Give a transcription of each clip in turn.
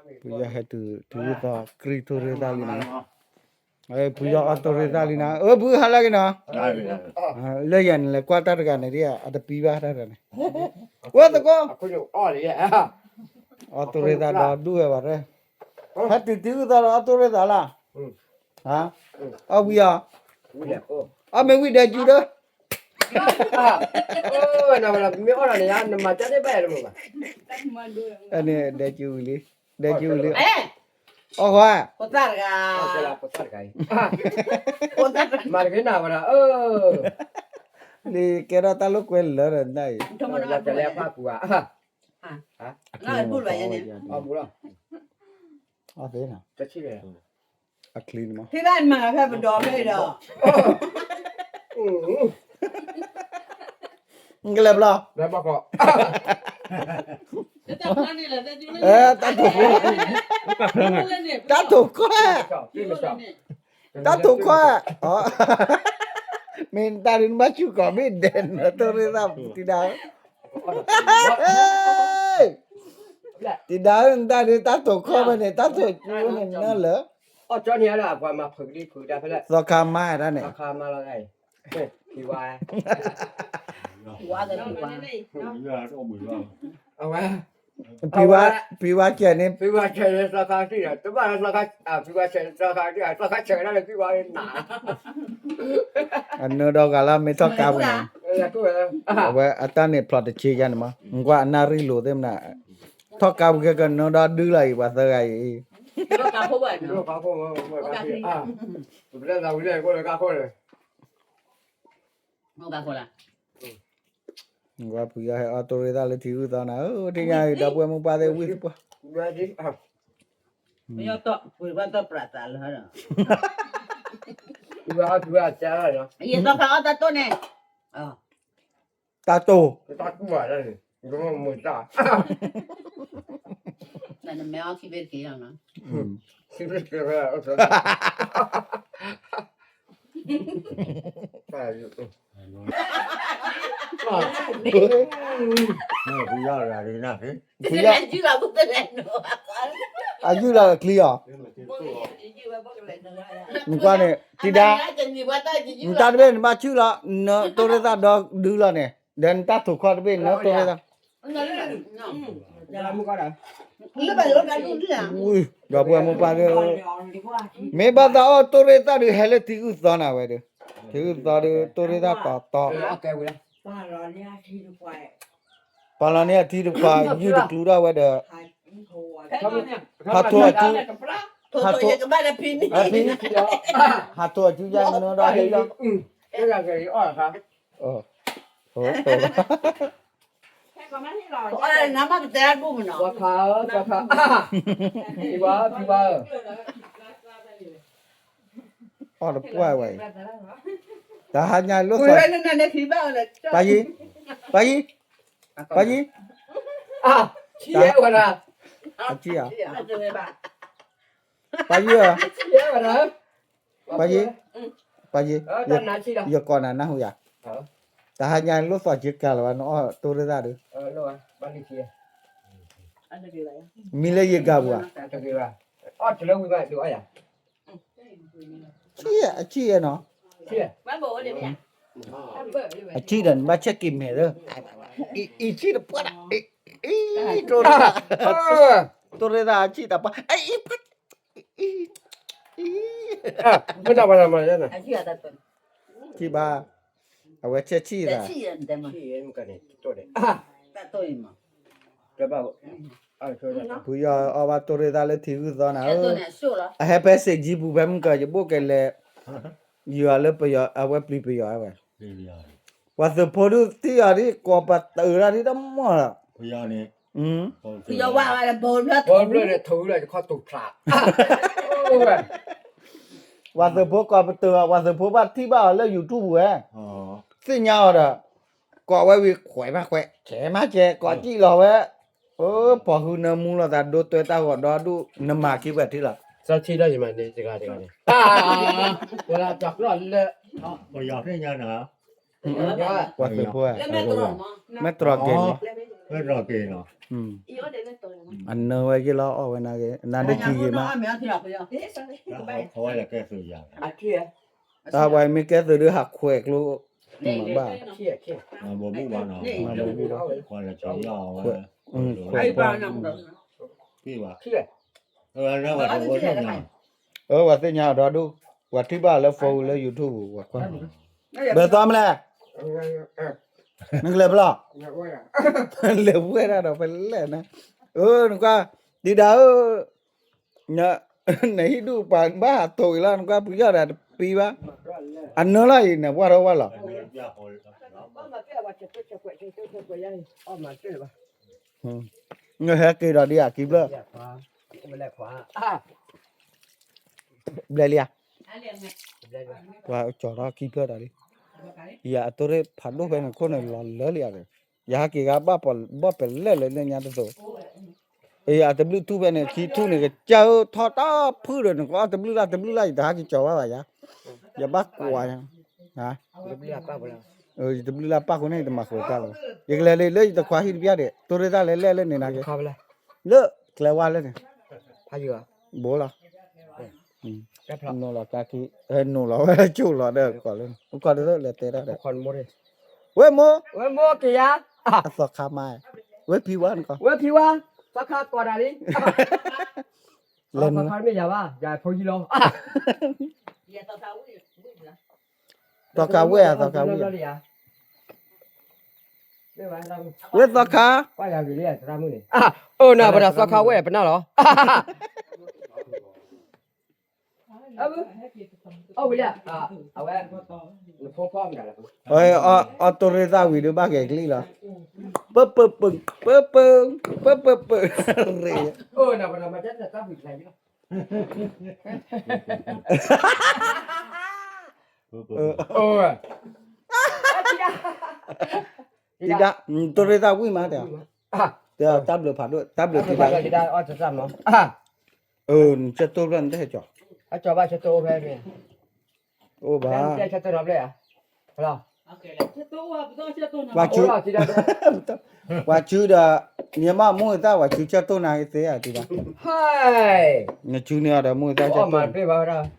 ဖုယီၤဟဲတုၤ တုၤသီ ကြံၢ်တိၢ်ရ့ၣ်သၣ်လံနၤ, ဖုယီၤအီၣ်တိၢ်ရ့ၣ်သၣ်လံနၤ, အၢ ဖုဟါလၢက့ၤနီၤ, လၢယၤန့ၣ် လဲၤကွၢ်တၢ်တဂၤန့ၣ်ဒ် အတပံဘၣ်တၢ်တဂၤန့ၣ်, ဝဲသကိး, အီၣ်တိၢ်ရ့ၣ်သၣ်ဒီးဒူၣ်ဝဲဘၣ်ရဲ, ဟဲတုၤတုၤသီဒီးအီၣ်တိၢ်ရ့ၣ်သၣ်လီၤ, အီၣ်ဝံၤအီၤ, အီၣ်မ့ၢ်ဝံၤဒဲးကၠူဒီး မ့ၢ်အီၣ်ဒီးန့ၣ် နမၤကၢ်န့ၣ်ဘၣ်ယၤတမုာ်ဘၣ်, န့ၣ်ဒဲးကၠူဝံၤလံ, ဒဲးကၠူဝံၤလံ, အီၣ်ဃီ, မၤတက့ၢ်နၤဝဲဒၣ်, လံကဲထီၣ်တၢ်လိာ်ကွဲလၢာ်ဒီးနၢ်အံၤ, အီၣ်သ့နၤ, အချံန့ၣ်မး, ဖဲဘၣ်မၤဖဲပဒီဖဲဒီး ကလဲၤဘျီ, တၢ်တိာ်ခိၣ်, တၢ်တိာ်ခိၣ်, တၢ်တိာ်ခိၣ်, မ့ၢ်တၢ်ဒုးနဘၣ်ဆူၣ်ကီးမ့ၢ်ဒဲးနတိၢ်ရ့ၣ်သၣ် တံၤဒါဧၢ, တံၤဒါဧၢ နတၢ်ဒုးတၢ်တိာ်ခိၣ်ဖဲန့ၣ် တၢ်တိာ်ခိၣ်န့ၣ်နၢလၢ သီခါမါဒၣ်န့ၣ်, ဖံဝါ, ဖံဝါကဲန့ၣ်, ဖံဝါကဲန့ၣ် သီခါတံၢ်ဒီး တဘၣ်လၢသီခါ, ဖံဝါကဲန့ၣ် သီခါတံၢ် သီခါဆဲးဒၣ်လၢဖံဝါန့ၣ်နး, အနၢဒီးဂၤလၢမ့ၢ်ထီၣ်ကါပူၤန့ၣ်, အဝဲအတၢ်န့ၣ်ဖျိးတဆ့ယါန့ၣ်မး, နကွၢ်အနၣ်ရံၣ်လိာ်သ့ၣ်မနၤ, ထီၣ်ကါပူၤခဲကနၢဒီဒုလီၤအံၤ ပှၤသၢဂၤအံၤ ဝဲဖုယီၤဟဲအီၣ်တိၢ်ရ့ၣ်သၣ်လၢထံဂုၢ်သီနၤဧၢ, ထံၣ်ညါအံၤ ဒီပုၢ်ဝဲၢ်မိၢ်ပၢ်သ့ၣ်ဝံၣ်သပှၢ်, တၢ်တိၢ် ဖုယီၤရၤဒ်နၤ, အယုၢ်လီၤချံအီၤ, နကွၢ်န့ၣ် တံၤဒါ, နတၢ်တဘ့ၣ်နဘၣ်ဆူၣ်လီၤ, နတိၢ်ရ့ၣ်သၣ်ဒီဒုလီၤန့ၣ်, ဒီးနတၢ်တိာ်ခိၣ်တဘ့ၣ်နတိၢ်ရ့ၣ်သၣ် ဒီပုၢ်ဝဲၢ်မိၢ်ပၢ်သ့ၣ်, မ့ၢ်ဘၣ်သးအီၣ်တိၢ်ရ့ၣ်သၣ်ဒုးဟဲလၢထံဂုၢ်သီနၤဝဲဒီး, ထံဂုၢ်သီဒုးတိၢ်ရ့ၣ်သၣ်တီတီ, ပာ်လီၤန့ၢ်အထံတပှၤ, ယုၢ်တကျူထီၣ်ဝဲဒီး, ဟးထိးအစု, ဟးထိး, ဟးထိးအစုယါနၢဒီးဟံၣ်လီၤ, အီၣ်တပှၢ်ဝဲအံၤ, တဟါညါလိၣ်သီ, ပှၤယံၤ, ပှၤယံၤ, ပှၤယံၤ, အထံဧါ, ပှၤယံၤဧါ, ပှၤယံၤ, ပှၤယံၤ, ယကိးနၤနၢ်ဟူယၤ, တဟါညါလိၣ်သီက့ၤကၤလၢၤဘၣ် နအီၣ်တိၢ်ရ့ၣ်သၣ်ဒုး, မံလၢယဂၤပူၤဧါ, အဆံၣ်နီၤ, အဆံၣ်ဒီးနဘၣ်ဆဲးက့ၤမဲာ်လၢ, အံၤဆံၣ်တပှၢ်ဒၣ်, တိၢ်ရ့ၣ်သၣ်, တိၢ်ရ့ၣ်သၣ်အဆံၣ်တပှၢ်, အံၤ, ထံၣ်ဘၣ်, အဝဲဆဲးဆံၣ်သး, ဖုယီၤအီၣ်ဘၣ်တိၢ်ရ့ၣ်သၣ်လၢထံဂုၢ်သီနၤဧၢ, အဟဲဖဲစ့ၣ်ကၠံပူၤဖဲမုၢ်ကၢၤ ယဘိၣ်ကလဲၤ, ယွၤလၢပယီၤ အဝဲပျံၤပယီၤဝဲ, ပှၤသုးဖိဒုးထံၣ်အီၤဒ် ကိးပတုာ်တၢ်ဒ်တမီၢ်လီၤ, ပှၤသုးဖိကိးပတုာ်အီၤ ပှၤသုးဖိဘၣ်ထံၣ်ဘၣ်အီၤလၢ YouTube ဝဲ, သ့ၣ်ညါအီၤဒီး, ကိးဝဲဝံၤခွဲးမးခွဲး ဆဲးမးဆဲး ကိးစံၣ်လီၤဝဲ, ပိာ်ဟုနၢမူလိာ်သး ဒိတွဲတၢ်ဂီၤဒီဒူၣ် နမၤက့ၤပှဲၤထံလီၤ, ပှၤသုးဖိ, မဲၢ်တြီၤက့ၤလီၤ, အနၢဝဲယ့ၢ်လီၤအီၣ်ဝဲနာ်က့ၤ နၤဒုးကံဂ့ၤမး, တၢ်ပှၤမ့ၢ်ကဲသုးဒုးဟးခွဲးကျိ, ဘၣ်, ခွဲး, ခွဲး, အဝဲသ့ၣ်ညါအဒီဒူၣ်, ပှၤထံၣ်ဘၣ်လၢ phone လၢ YouTube ပူၤ ပှၤကွၢ်, ဘၢသီမလဲၣ်, နကလဲၤဖဲလဲၣ်, လဲၤဝဲဒၣ်ဒီးဖဲလဲၣ်နၤ, နကွၢ်, ဒံဒၣ်ဧၢ, နဟံၣ်ဒူၣ်ပှၤဘၣ်ဟးတိာ်အံၤလီၤ နကွၢ်ပယီၤဒီးတပံဘၣ်, အနၢလီၤအံၤ နပှၢ်ထီၣ်ဝဲလီၤ, နဟဲက့ၤဒီးဒ်အခံဖျၢၣ်, ဘျဲလံဧါ, ပှၤကၠီၤထီၣ်ခံဖျၢၣ်တၢ်လံ, ယၤအတိၢ်ရ့ၣ်ဖးဒိၣ်ဖဲန့ၣ်ခိၣ်န့ၣ်လီၤလၢလံဧါ, ယဟးက့ၤဂၤဘၣ်ပလၢၢ်လၢညါတသိး, အတဘျုးထူၣ်ဖဲန့ၣ် ခံထူၣ်န့ၣ် ကစၢ်ဧၢ ထီၣ်တၢ်ဖုၣ်ဒီး နကအီၣ်တဘျုးလၢ်တဘျုးလၢ် ယတဟးက့ၤကၠီၤဘၣ်ဘၣ်ယၤ, ယဘၣ်ကွၢ်, ယတဘျုးလၢ်ပၣ်ဃိန့ၣ် ယတမၤဃုာ်တၢ်လီၤ, ယကလဲၤလၢယတခွါဟံၣ်တဘျီဒီး တိၢ်ရ့ၣ်သၣ်လဲၤလဲၣ်လၢန့ၣ်နာ်က့, လၢကျဲဝါလၢန့ၣ်, ဘိလီၤ, နီၤလီၤကါခံ, နီၤလီၤဝဲကၠိၣ်လီၤဒီးကီးလၢ, ကီးဒ်သိးလဲၤတဲတၢ်ဒီး, ဝဲမိၢ်, ဝဲမိၢ်က့ၤယၤ, အသီခါမါ, ဝဲဖံဝါနကီး, ဝဲဖံဝါ, သီခါကီးတၢ်လံ, လဲၤနုာ်, သီခါမ့ၢ်ယၤဘၣ်, ယၤဖိယံလီၤ, သီခါဝဲၢ်ဧါ, သီခါဝဲၢ်ဧါ, ဝဲသီခါ, အိၣ်နၤပဒၣ်သီခါဝဲၢ်ပနၢ်လီၤ, အဝဲ, အဝဲ, အီၣ်တိၢ်ရ့ၣ်သၣ်ဝံၤဒီးဘၣ်က့ၤကလံၣ်လီၤ, ပပပ, ပပ, ပပပ, ရ့ၣ်, တံဒၣ်, တိၢ်ရ့ၣ်သၣ်ဝံၣ်မးတဲ, တၢ်ဘျုးဖးဒိၣ်, တၢ်ဘျုးတံဒၣ်, နကၠိၣ်တိၢ်ဖျၢၣ်နတဟဲကၠီၤ, အိၣ်ဘၣ်, ပှၤစုဒီး, မ့ၢ်မ့ၢ်မိၢ်သၣ်ပှၤစုကၠိၣ်တိၢ်နၤသ့ဧါတံဒၣ်, နစုန့ၢ်အီၤဒီးမိၢ်သၣ်ကၠိၣ်တိၢ်, တံဒၣ်တဲ, ဖံ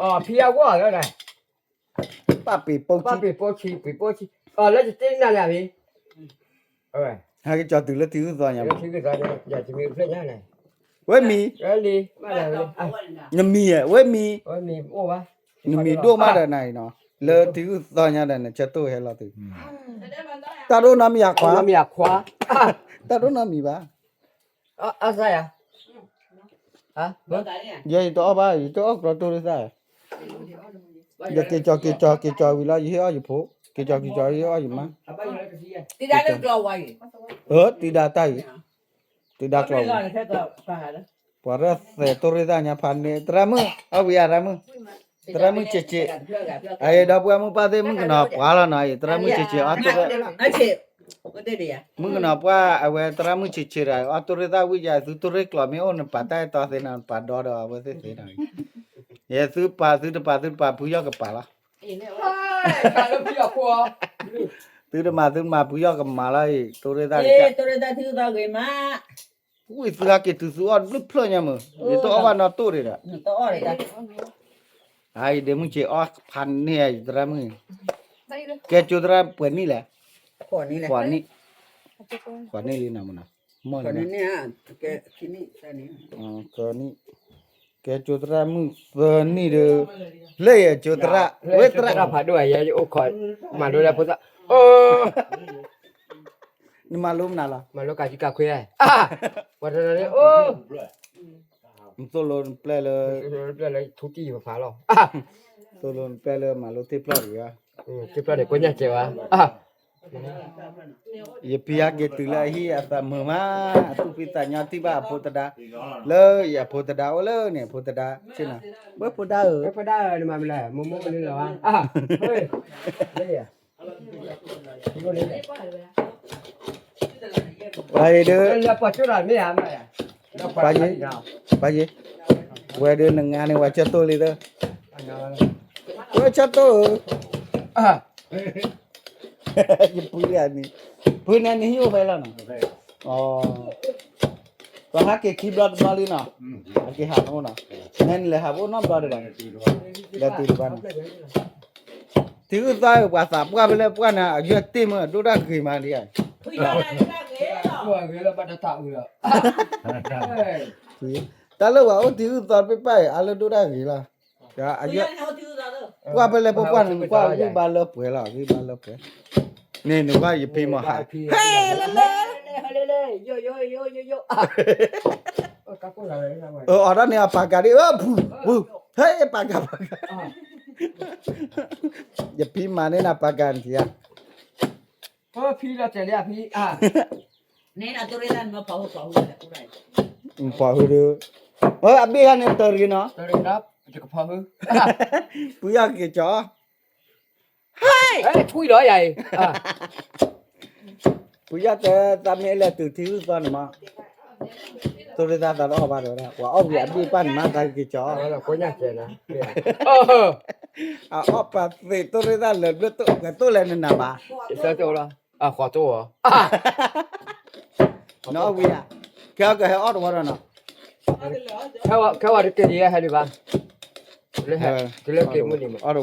အဂီၢ်လၢ, ပၢ်ပ့ၤပိဆံ, ပ့ၤပိဆံ, လၢယတ့နၤလၢအဖံ, ဟဲက့ၤကၠီၤတုၤလၢထံဂုၢ်သီညါ, ဝဲမံၤ, နမံၤ, ဝဲမံၤ, နမံၤဒိၣ်မးဒီးနၤအံၤနီၤ, လၢထံဂုၢ်သီညါဒီးနကၠိၣ်တိၢ်ဟဲလီၤတုၤ, တၢ်ဒိၣ်နီတမံၤယၤခွါ, တၢ်ဒိၣ်နီတမံၤဘၣ် ယဲယတအီၣ်ဘၣ် ယတအီၣ်ကျီတိၢ်ရ့ၣ်သၣ်, ယက့ၤကၠီၤက့ၤကၠီၤက့ၤကၠီၤဝံၤလီၤ ယဟ့ၣ်အီၣ်ယဖိ, က့ၤကၠီၤက့ၤကၠီၤဟ့ၣ်အီၣ်ယမါ, တုၤဒၣ်တၢ်အံၤ, တုၤဒၣ်ကျီဝံၤ, ပှၤရဲၣ်သဲးတိၢ်ရ့ၣ်သၣ်ညါဖးန့ၣ် သရၣ်မုၣ်, အီၣ်ဝံၤယသရၣ်မုၣ်, သရၣ်မုၣ်ဆံးဆံး, အအံၤဒီပုၢ်ဝဲၢ်မုၣ်ပၢ်သ့ၣ် မုၣ်ကနီၤပှၤလီၤနီၤအံၤ သရၣ်မုၣ်ဆံးဆံးအီၣ်တိၢ်ရ့ၣ် မုၣ်ကနီၤပှၢ်အဝဲသရၣ်မုၣ်ဆံးဆံးဒီး အီၣ်တိၢ်ရ့ၣ်သၣ်ဝံၣ်ယၤ သုတိၢ်ရ့ၣ်ကျီမ့ၢ်အိၣ် နပာ်တၢ်အဲၣ်တီသ့နီၤ နပာ်ဒီဒီးအဝဲသ့ၣ်သ့နီၤ, ယဲသုပာ်သုတပာ်သုတပာ်ဖုယီၢ်ကပာ်လီၤ, သုတမၤသုတမၤဖုယီၢ်ကမၤလီၤအံၤ တိၢ်ရ့ၣ်သၣ်, ဝံၣ်သုဟဲက့ၤတုၤသုအီၣ်တဘျုးဖျၢၣ်ညါမုၢ်, ယတအီၣ်ဘၣ်နီတိၢ်ဒံးဒီး အအံၤဒ့မုၢ်ဆံးအီၣ်ဖးန့ၢ်ယသရၣ်မုၣ်, ကဲကၠိသရၣ်ပှဲၤနံၣ်လဲၣ်, ဃိးနံၣ်, ဃိးနံၣ်လံနီၤမုၢ်နီၤ, မ့ၢ်, ကဲကၠိသရၣ်မုၣ်သၢနံၣ်ဒီး, လၢယကၠိသရၣ်, ဝဲသရၣ်ဖးဒိၣ် ယဲယအိၣ်ခိး, မၤလိလၢဖိသၣ်, နမၤလိမနုၤလီၤ, မၤလိကးကံကးခွဲ, ပှၤတနီၤန့ၣ်, နသိၣ်လိနပျဲၢ်လၢ, ပျဲၢ်လၢထူကံၢ်ယဖးလီၤ, သိၣ်လိနပျဲၢ်လၢမၤလိသ့ၣ်ဖျီၣ်တဂ့ၤ, သ့ၣ်ဖျီၣ်န့ၣ် ကွဲညၣ်ကဲဝဲ ယဖံဟဲက့ၤတုၤလၢအဟံၣ်အသးမုာ်မး, သူၣ်ဖှံသးညီထံၣ်ဘၣ်အဖိသဒါ, လၢယဖိသဒါအိၣ်လၢန့ၣ် အဖိသဒါဆ့ၣ်နီၤ, ဝဲဖိဒါဧၢ, ဝဲဖိဒါဧၢ, နမၤမနုၤလဲၣ်, မိၢ်မိၢ်မနုၤလီၤ, ပှၤအံၤဒုး, ပှၤယ့, ပှၤယ့, ဝဲဒၣ်နငါန့ၣ် ဝဲဆၢတိၢ်လံသၢ, ဝဲဆၢတိၢ်ဧၢ, ယပုၢ်န့ၣ်, ပုၢ်န့ၣ်နဟံၣ်အိၣ်ဖဲလီၤနီၤ, ပဟးက့ၤခံဘျီတဘျီလံနီၤ, ဟးက့ၤဟးအိၣ်နီၤ, နဲနလဲၤဟးပအိၣ်နီတဘျီဒီး, လဲၤတုၤတဘျီနီၤ, ထံဂုၢ်သီပှၤသးပှၢ်ဖဲလဲၣ်ပှၢ်န့ၣ် အယွဲၢ်တ့ၢ်မ့ၢ်ဒိၣ်တၢ်ဂ့ၤမးဒ်, တၢ်လၢပှၤအိၣ်ထံဂုၢ်သီတဘ့ၣ်ပၢ်အံၤ အါလၢဒိၣ်တၢ်ဂ့ၤလီၤ, အယွဲၢ်, ပှၢ်ဖဲလဲၣ်ပှၢ်န့ၣ် ကွၢ်ဂံၢ်ဘါလၢပှဲၤလီၤ ဂံၢ်ဘါလၢပှဲၤ, န့ၣ်နကွၢ်ယဖံမၤဟး, ဟဲလၢလၢ အီၣ်ဒၣ်န့ၣ်အပာ်ကၤဒ်, ပူၤ, ဟဲပာ်ကၤပာ်ကၤ, ယဖံမၤန့ၢ်နၤပာ်ကၤနထံၣ်ဧါ, ဖံလီၤတဲာ်လံဖံ, ပှၤဟုဒု, အဘ့ၣ်ဟဲန့ၣ်တၢ်ရ့နီၤ, ပှၤယီၢ်က့ၤကၠီ, ဟဲ, ထွံၣ်လီၤယၤအံၤ, ပှၤယီၢ်တဲ သးမ့ၢ်လဲၤတုၤထံဂုၢ်သီန့ၣ်မး, တိၢ်ရ့ၣ်သၣ်သးတအီၣ်ဘၣ်ဒီးဝဲဒၣ် ပှၤအီၣ်ဝံၤအဘ့ၣ်ပၢ်န့ၣ်မး သးက့ၤကၠီ, အီၣ်ပာ်သ့ၣ် တိၢ်ရ့ၣ်သၣ်လၢၤဘျၢၣ်တိၢ် ကတိၢ်လဲၣ်နနၤဘၣ်, ဃီတိၢ်ဧါ, နအီၣ်ဝံၤဧါ, ကဲကဟဲအီၣ်တဝီဒီးနီၤ, ခဲဝဲတက့ၤယဟဲဒံးဘၣ်, တုၤလၢက့ၤမုၢ်နံၤမး အီၣ်တဝီဒီး, အိၣ်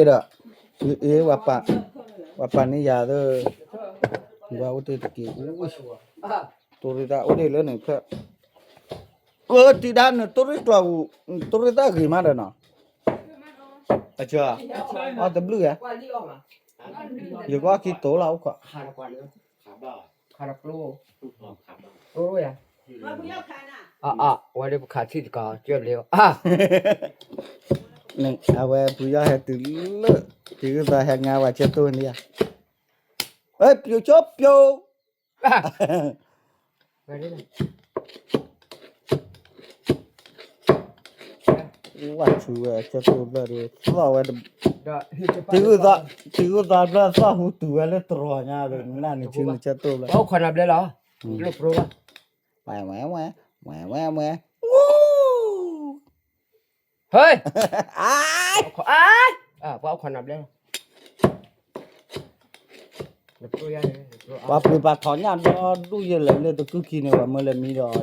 တ့ၢ်တဖျၢၣ်ဒံးဒီး, အ့ ပှၤပာ်န့ၢ်ယၤသၢ, ဝဲအိၣ်တ့ၢ်တက့ၢ်, တိၢ်ရ့ၣ်သၣ်အိၣ်ဒံးလၢန့ၣ်ဖျၢၣ်, အၢ တုၤဒၣ်နတိၢ်ရ့ၣ်ကျီၤပူၤ, တိၢ်ရ့ၣ်သၣ်ဂ့ၤမးဒီးနီၤ, အီၣ်တဘျုးဧါ, ယကအီၣ်ခံတိၤလီၤအိၣ်ခိး, ဝဲဒၣ်ပခးထံၣ်တကး ကၢၢ်ဘျ့, အဝဲပှၤယီၢ်ဟဲတုၤလၢ, တုၤသးဟဲငါဝဲဆၢတိၢ်န့ၣ်ဧါ, ပျိၤဆိပျိၤ ဝဲဆူဝဲဆၢတိၢ်ဘျၢၣ်ဒီး သီၣ်ဝဲ, တုၤဂုၢ်သီဘျၢၣ်သီၣ်ဟူတုၤဝဲလၢတရီညါဒီး နနၢ်န့ၣ်ဆူနဆၢတိၢ်ဘျၢၣ်, အိၣ်ခိးနၤဘျဲလီၤ, ဝဲဝဲ, ဝဲဝဲဝဲ, ဟဲ, ပှၤအိၣ်ခိးနၤဘျဲလီၤ, ပှၤပျံၤပှၤထီၣ်ညၣ်ဒီဒူၣ်ယဲၢ်လၢာ်လၢတကုၢ်ခံန့ၣ် ပှၤမၢလၢမံဒီးအံၤ,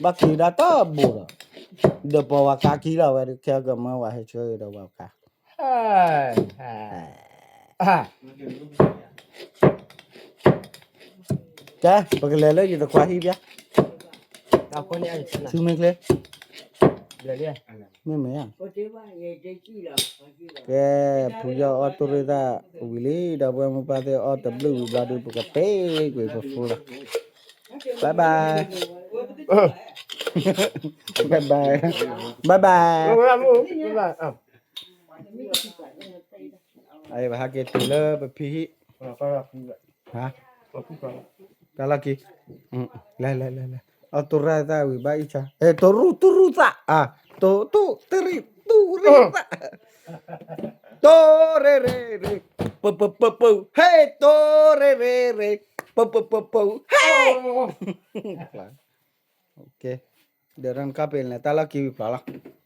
ဘၣ်က့ၤဒၣ်တၢ်ဘိးဒီး, ဒီးပှၤဝၤကါခံလီၤဝဲ ခဲကမၢဝဲဟဲဆှၢဒီးပှၤကါ ကဲ ပကလဲၤလၢယတခွါဟံၣ်ဘၣ်, ဆူမ့ၢ်ချ့, မ့ၢ်မ့ၢ်ဧါ, ကဲ ဖုယီၢ်အီၣ်တိၢ်ရ့ၣ်သၣ်ဝံၤလံ ဒီပုၢ်ဝဲၢ်မိၢ်ပၢ်သ့ၣ် အီၣ်တဘျုးဝံၤဘျီဒုး ပကပ့ၤကွံာ်ပဖိလီၤ, bye bye, bye bye, bye bye, ပဟဲက့ၤတုၤလၢပဖံဟံၣ်, တၢ်လီၢ်ခံ, လဲၤလဲၤလဲၤလဲၤ, အီၣ်တိၢ်ရ့ၣ်သၣ်ဝံၤဘၣ်အံၣ်ဆါ, တိၢ်ရူၢ်တိၢ်ရူၢ်သၣ်, တိၢ်တိၢ်တရံးတိၢ်ရ့ၣ်သၣ်, တိၢ်ရ့ၣ်ရ့ၣ်ရ့ၣ်, ပပပပူၤ ဟဲ တိၢ်ရ့ၣ်ရ့ၣ်ရ့ၣ်, ပပပပူၤ ဟဲ, ဒီးတၢ်နကပ့ၤလဲၤ တၢ်လီၢ်ခံဝံၤဖျါလီၤ.